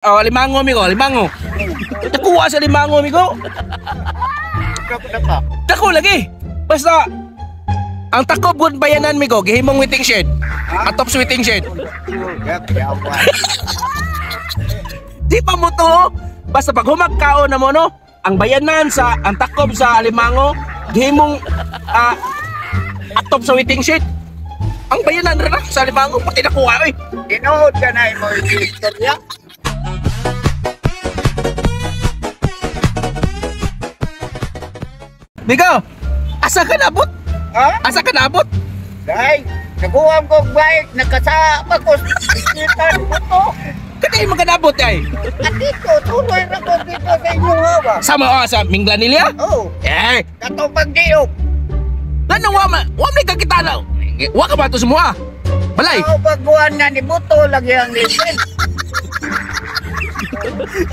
Oh, limango, amigo, limango. Nakuha sa limango, amigo. Dako lagi. Basta ang takob gud bayanan, migo, gihimong waiting shed. Atop sa waiting shed. Di pa mo to. Basta pag humagkaon na mo, no, ang bayanan sa ang takob sa limango, gihimong atop sa waiting shed. Ang bayanan ra sa limango pati nakuha oy. Tinuod ka na imo istorya. Migo, asa ka naabot? Ha? Asa ka naabot? Dai, naguwam ko bike, nakasama ko sa ko to. Kani mo ka naabot ay? At dito, tuloy na ko dito sa inyong hawa. Sama sa Minglanilla? Oo. Eh, katong pagdiog. Ngano wa ma, wa may kakita na. Wa ka ba to sumua? Balay. Ako pagbuhan na ni Buto lagi ang ligid.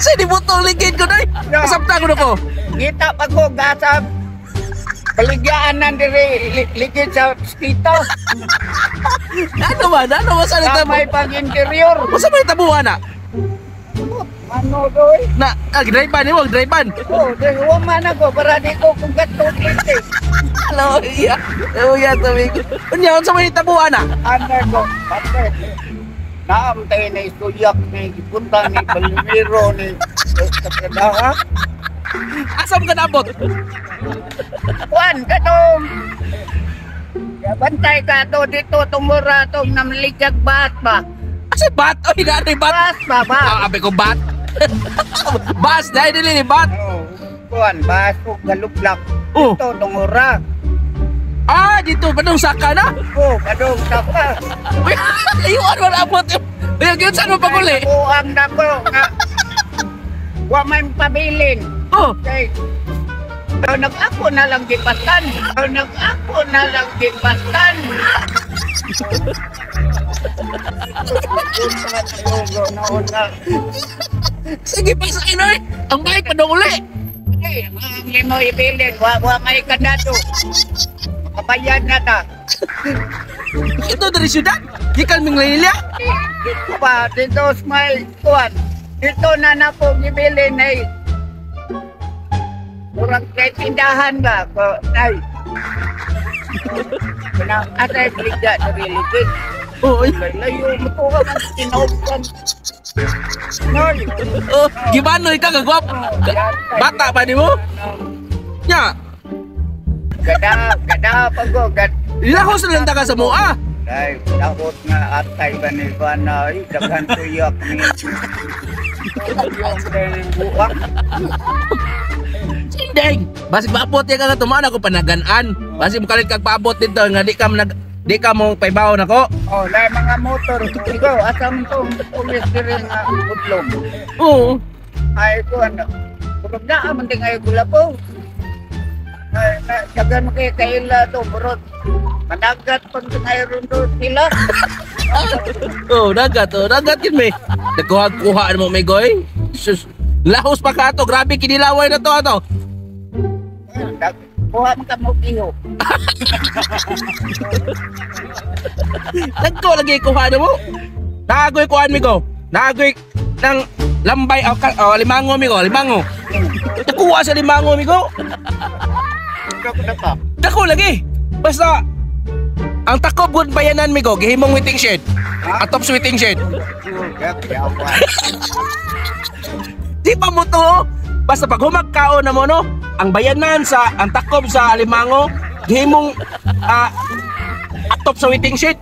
Sa ni Buto ligid ko day. Kasabta ko na ko. Ngita pa ko gasa. Baligyaan na diri ligid sa tito. Ano ba? Ano ba sa nitabo? May pag-interior. Unsa may tabuhan na? Ano doy? Na, drive-ban ni wag drive-ban. Oh, dahil man ako para di ko kung gatong litis. Hello, iya. Oh, iya tabi. Unya unsa may tabuhan na? Ano ko? Patay. Naamtay na isuyak ni gipunta ni Balmiro ni Katradaha. Asam ka naabot? Kuan katong bantay ka to dito tumura tong namligyag bat ba? Asa bat? Oy, naanay bat. Bas ba ba? Ah, abe ko bat. Bas dai dili ni bat. Oh, kuan bas ko galublak. Oh. Dito tungura. Ah, dito padung saka na. Oh, padung saka. Uy, layuan man abot. Uy, gyud saan mo paguli? Kuang nako nga. Wa man pabilin. Oh. Okay. Nag-ako na lang gipastan. Nag-ako na lang gipastan. Sige pa sa inoy. Ang bike padung uli. Eh, ang limo ibilin, wa may kandado. Makabayad na ta. Ito diri syudad. Gikan Minglanilla. Dito ba dito sa may kuan. Dito na nako gibilin ay murag kay tindahan ba ko ay. Kana atay bligya diri ligid. Oh, layo mo to ka man tinawgan. Noy. Oh, gibanoy ka kagwap. Bata pa nimo? Nya. Gada, gada pag ko gad. Lahos na lang ta ka sa moa. Ay, takot nga atay ba ni Bana, ay, daghan tuyak ni. Sindeng. Basig maabot ya ka nga tumaan ako panagan-an. Basig mukalit kag paabot dito nga di ka nag di ka mo paybaw nako. Oh, lay mga motor. Ikaw, asam tong pulis diri nga budlong. Oo. Ay ko ano. Kurog na man din ay gulapo. Ay, daghan kay kaila to burot. Managat pag ron do sila. Oh, dagat oh, dagat yun may. Nagkuha-kuha mo may goy. Sus, lahos pa ka ato, grabe kinilaway na to ato. Kuha man ka mo iho. Nagko lagi kuha na mo. Nagoy kuan mi go. Nagoy ng lambay o limango mi go, limango. Nakuha sa limango mi go. Dako lagi. Basta ang takob gud bayanan mi go, gihimong waiting shed. Atop sa waiting shed. Di pa mo to. Basta pag humagkaon na mo no, ang bayanan sa ang takob sa limango, gihimong atop sa waiting shed.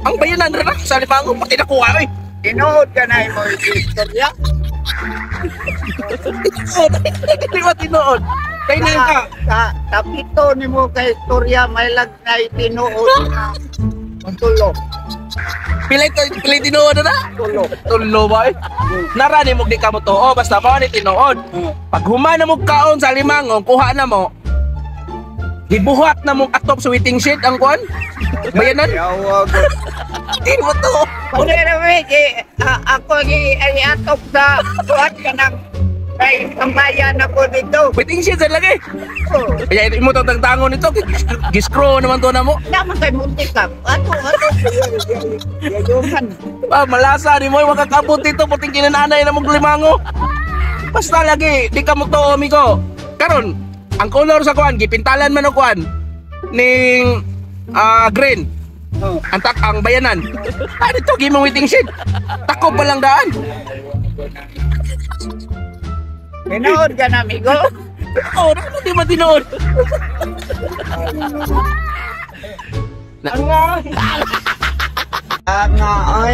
Ang bayanan ra sa limango pati nakuha oy. Tinuod ka na imo istorya. Tinuod, dili ba tinuod? Kay na ka. Tapito nimo kay istorya may lag na tinuod na tulo. Pilay pilay tinuod na? Tulo. Tulo ba? Nara nimo di ka mo tuo basta mao ni tinuod. Pag human na mo kaon sa limango, kuha na mo. Gibuhat na mong atop sa waiting shed ang kuan. Bayanan. Di mo to. Ako gi ay atop sa kuan ka ng Ay, tambayan ako dito. Waiting shed sa lagi. Oh. Kaya imo tong tangtangon nito, giscrow naman to na mo. Naman kay muntik ka. Ato, ato. Yayuhan. Ah, malasa ni mo, makakabot dito, puting kinananay na mong limango. Basta lagi, di ka mo to, amigo. Karon, ang color sa kuan, gipintalan man og kuan ning green. Oh. Ang tak ang bayanan. Ano to, gimong waiting shed. Takob pa lang daan. Pinood ka na, amigo. Oh, ano di man tinuod? Ang nga, ay.